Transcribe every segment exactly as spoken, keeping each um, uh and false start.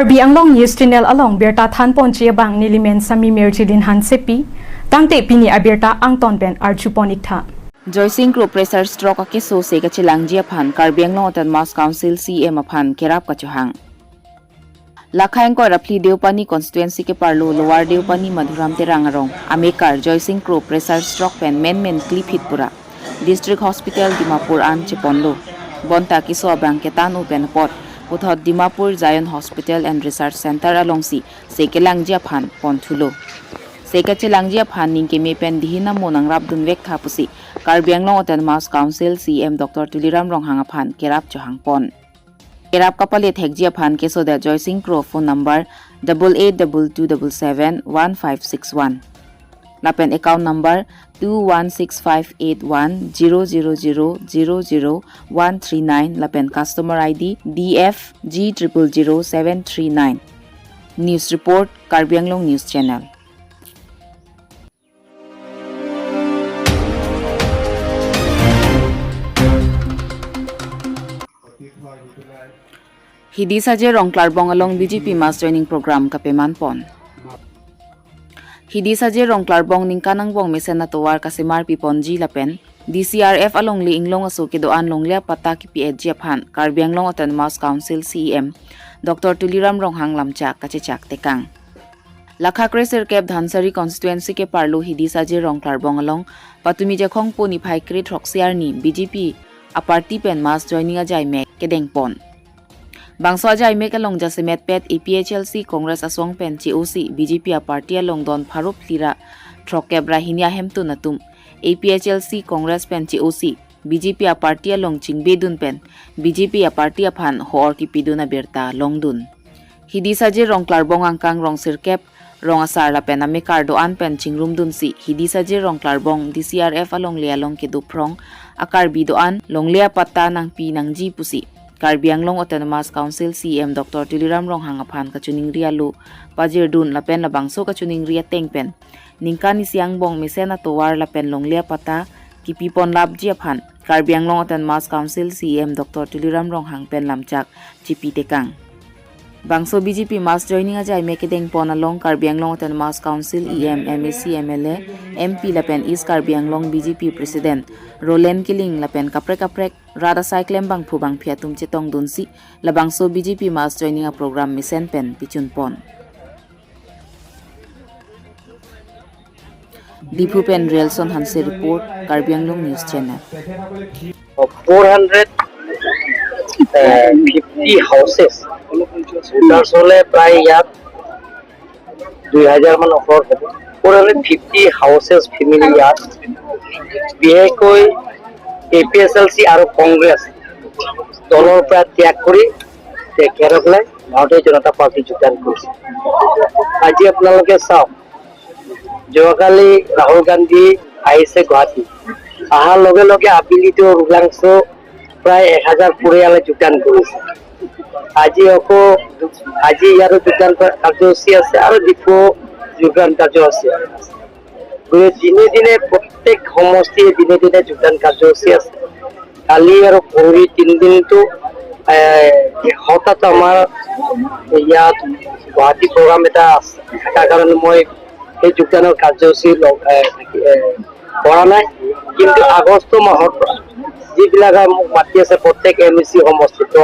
Karbi Anglong News Channel along birta thanponji abang nelimen Sami Mirjilin Hansepi, tangte pini abirta angton pen arjupon iktha. Joysing Kro pressure stroke akeso se kachelangji aphan Karbi Anglong Autonomous Council C E M aphan kerap kachohang. Lakha ingkoi ra phli Deopani constituency keparlo Lower Deopani Madhuram Terang arong amekar Joysing Kro pressure stroke pen menmen kli phit pura District Hospital Dimapur an cheponlo. Bonta keso abang ketan-o pen apot puthot Dimapur Zion Hospital and Research Center alongsi se kelangji aphan ponthulo. Se kachelangji aphan ning keme pen dihin amo nangrapdunvek tha pusi Karbi Anglong Autonomous Council C E M Doctor Tuliram Ronghang aphan kerap chohangpon. Kerap kapale thekji aphan kesodet Joysing Kro phone number double eight double two double seven one five six one. Lapen account number two one six five eight one zero zero zero zero zero one three nine lapen customer I D D F G triple zero seven three nine. News report, Karbi Anglong News Channel. Hidi Saje Rongklarbong along B J P mass joining program kapemanpon. Hidi Saje Rongklarbong ningkan angbong mesen atovar kasemar piponji lapen D C R F alongle inglong aso kedo-an longle apatta kipi-etji aphan Karbi Anglong Autonomous Council C E M Doctor Tuliram Ronghang lamchak kachechak tekang. Lakha kre sirkep Dhansiri constituency keparlo Hidi Saje Rongklarbong along patumi Jakhong pu niphai kre throksi arni B J P aparty pen mass joining ajaimek kedengpon. Bangso ajaimek along jasemetpet A P H L C Congress asong pen che-osi B J P aparty along don pharo phli ra throkkep ra hini ahemtun atum A P H L C Congress pen che-osi B J P aparty along chingbedun pen B J P aparty aphan ho-or kipidun abirta longdun. Hidi Saje Rongklarbong angkang rong sirkep, rong asar lapen amekar do-an pen chingrumdunsi Hidi Saje Rongklarbong D C R F alongle along kedo phrong a-Karbi do-an longle apatta nangpi nangji pusi Karbi Anglong Autonomous Council C E M Doctor Tuliram Ronghang aphan kachiningri alo pajirdun lapen labangso kachiningri ateng pen ningkan isi angbong mesen atovar lapen longle apatta kipiponlapji aphan Karbi Anglong Autonomous Council C E M Doctor Tuliram Ronghang pen lamchak chipi tekang. Bangso B J P mass joining ajaimek kedengpon along Karbi Anglong Autonomous Council E M, M A C, M L A, M P lapen East Karbi Anglong B J P President Roland Killing lapen kaprek kaprek rat asai klembangphu bangphi atum chetongdunsi labangso B J P mass joining aprogram mesen pen pichunpon. Diphu pen Relson Hanse report, Karbi Anglong News Channel. Four hundred fifty houses voters হ'লে প্ৰায় ইয়াত দুই হাজাৰ মান ওপৰত হ'ব। Four hundred fifty houses family ইয়াত, বিশেষকৈ এ পি এইচ এল চি আৰু কংগ্ৰেছ দলৰ পৰা ত্যাগ কৰি তেখেতসকলে ভাৰতীয় জনতা পাৰ্টি যোগদান কৰিছে। আজি আপোনালোকে চাওক, যোৱাকালি ৰাহুল গান্ধী আহিছে গুৱাহাটী, অহাৰ লগে লগে আবেলিতো ৰুলাংছো প্ৰায় এক হাজাৰ পৰিয়ালে যোগদান কৰিছে। আজি আকৌ, আজি ইয়াতো যোগদান কা-, কাৰ্যসূচী আছে আৰু ডিফু যোগদান কাৰ্যসূচী আছে। গতিকে দিনে দিনে প্ৰত্যেক সমষ্টিয়ে দিনে দিনে যোগদান কাৰ্যসূচী আছে। কালি আৰু পৰহি তিনিদিনটো, এ, হঠাৎ আমাৰ ইয়াত গুৱাহাটী প্ৰগ্ৰাম এটা আছে, থকাৰ কাৰণে মই সেই যোগদানৰ কাৰ্যসূচী লগ-, এ, এ, কৰা নাই। কিন্তু আগষ্ট মাহৰ পৰা যিবিলাক মোক মাতি আছে, প্ৰত্যেক এম ই চি সমষ্টিত,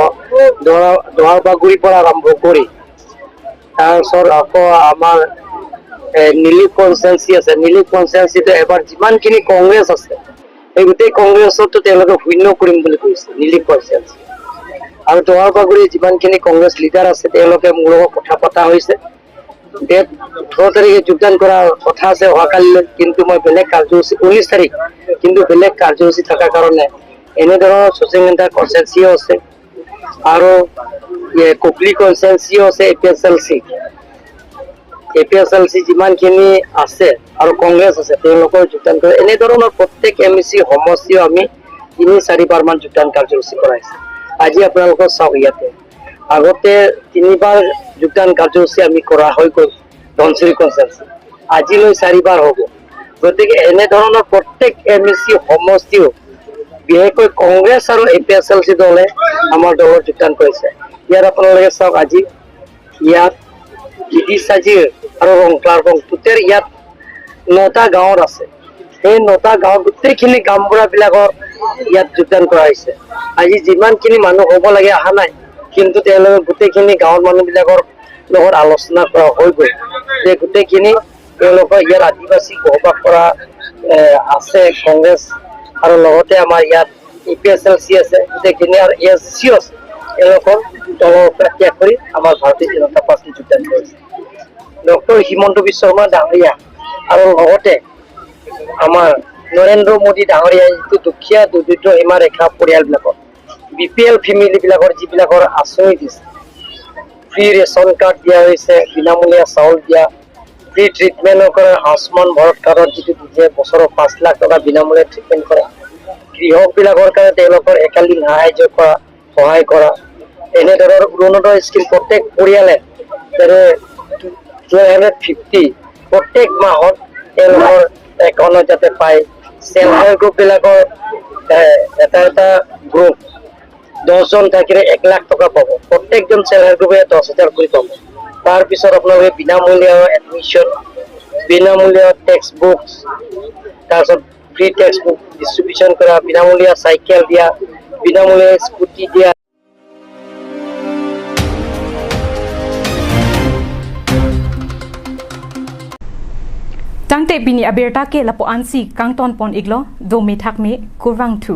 দৰা-, দৰাৰবাগুৰিৰ পৰা আৰম্ভ কৰি তাৰপিছত আকৌ আমাৰ, এ, নিলিপ কনষ্টিটুৱেঞ্চি আছে। নিলিপ কনষ্টিটুৱেঞ্চিটো এবাৰ যিমানখিনি কংগ্ৰেছ আছে, এই গোটেই কংগ্ৰেছতো তেওঁলোকে শূন্য কৰিম বুলি কৈছে নিলিপ কনষ্টিটুৱেঞ্চি। আৰু দৰাৰবাগুৰি যিমানখিনি কংগ্ৰেছ লিডাৰ আছে, তেওঁলোকে মোৰ লগত কথা পতা হৈছে। ডেট ওঠৰ তাৰিখে যোগদান কৰাৰ কথা আছে অহাকালিলৈ, কিন্তু মই বেলেগ কাৰ্যসূচী, ঊনৈছ তাৰিখ, কিন্তু বেলেগ কাৰ্যসূচী থকাৰ কাৰণে এনেধৰণৰ শচীন কলিতা কনষ্টিটুৱেঞ্চিও আছে আৰু, এ, ককলি কনষ্টিটুৱেঞ্চিও আছে, A P H L C, A P H L C যিমানখিনি আছে আৰু কংগ্ৰেছ আছে, তেওঁলোকৰ যোগদান কৰে। এনেধৰণৰ প্ৰত্যেক এম ই চি সমষ্টিও আমি তিনি চাৰিবাৰ মান যোগদান কাৰ্যসূচী কৰাইছে। আজি আপোনালোকৰ চাওক ইয়াতে, আগতে তিনিবাৰ যোগদান কাৰ্যসূচী আমি কৰা হৈ গ'ল ধনশিৰি কনষ্টিটুৱেঞ্চি, আজিলৈ চাৰিবাৰ হ'ব। গতিকে এনেধৰণৰ প্ৰত্যেক এম ই চি সমষ্টিও বিশেষকৈ কংগ্ৰেছ আৰু এ পি এইচ এল চি দলে আমাৰ দলত যোগদান কৰিছে। ইয়াত আপোনালোকে চাওক, আজি ইয়াত গিদি চাজিৰ আৰু ৰংক্লাৰ বং টোটেল ইয়াত নটা গাঁৱত আছে। সেই নটা গাঁৱৰ গোটেইখিনি গাঁওবুঢ়াবিলাকৰ ইয়াত যোগদান কৰা হৈছে। আজি যিমানখিনি মানুহ হ'ব লাগে অহা নাই, কিন্তু তেওঁলোকে গোটেইখিনি গাঁৱৰ মানুহবিলাকৰ লগত আলোচনা কৰা হৈ গ'ল যে গোটেইখিনি তেওঁলোকৰ ইয়াৰ আদিবাসী বসবাস কৰা, এ, আছে কংগ্ৰেছ আৰু লগতে আমাৰ ইয়াত এ পি এছ এল চি আছে, গোটেইখিনি আৰু এ এছ চি আছে। তেওঁলোকৰ দলৰ পৰা ত্যাগ কৰি আমাৰ ভাৰতীয় জনতা পাৰ্টি যোগদান কৰিছে। ডক্টৰ হিমন্ত বিশ্ব শৰ্মা ডাঙৰীয়া আৰু লগতে আমাৰ নৰেন্দ্ৰ মোদী ডাঙৰীয়া যিটো দুখীয়া দৰিদ্ৰ সীমাৰেখা পৰিয়ালবিলাকক, বি পি এল ফেমিলিবিলাকৰ যিবিলাকৰ আঁচনি দিছে, ফ্ৰী ৰেচন কাৰ্ড দিয়া হৈছে, বিনামূলীয়া চাউল দিয়া, ফ্ৰী ট্ৰিটমেণ্টৰ কাৰণে আয়ুষ্মান ভাৰত কাৰ্ডত যিটো দিয়ে বছৰত পাঁচ লাখ টকা বিনামূলীয়া ট্ৰিটমেণ্ট কৰা, কৃষকবিলাকৰ কাৰণে তেওঁলোকৰ একালীন সাহায্য কৰা, সহায় কৰা, এনেধৰণৰ অৰুণোদয় স্কিম প্ৰত্যেক পৰিয়ালে যেনে টুৱেলভ হাণ্ড্ৰেড ফিফটি প্ৰত্যেক মাহত তেওঁলোকৰ একাউণ্টত যাতে পায়। ছেল্ফ হেল্প গ্ৰুপবিলাকৰ, এ, এটা এটা গ্ৰুপ দহজন থাকিলে এক লাখ টকা পাব, প্ৰত্যেকজন ছেল্ফ হেল্প গ্ৰুপে দহ হাজাৰ কৰি পাব। তাৰপিছত আপোনালোকে বিনামূলীয়া এডমিশ্যন, বিনামূলীয়া টেক্সট বুকছ, তাৰপিছত ফ্ৰী টেক্সট বুক ডিষ্ট্ৰিবিউশ্যন কৰা, বিনামূলীয়া চাইকেল দিয়া, বিনামূলীয়া স্কুটি দিয়া। Tangte pini abirta ke lapu-ansi kangton pon iklo, dome thakme, kurvangthu.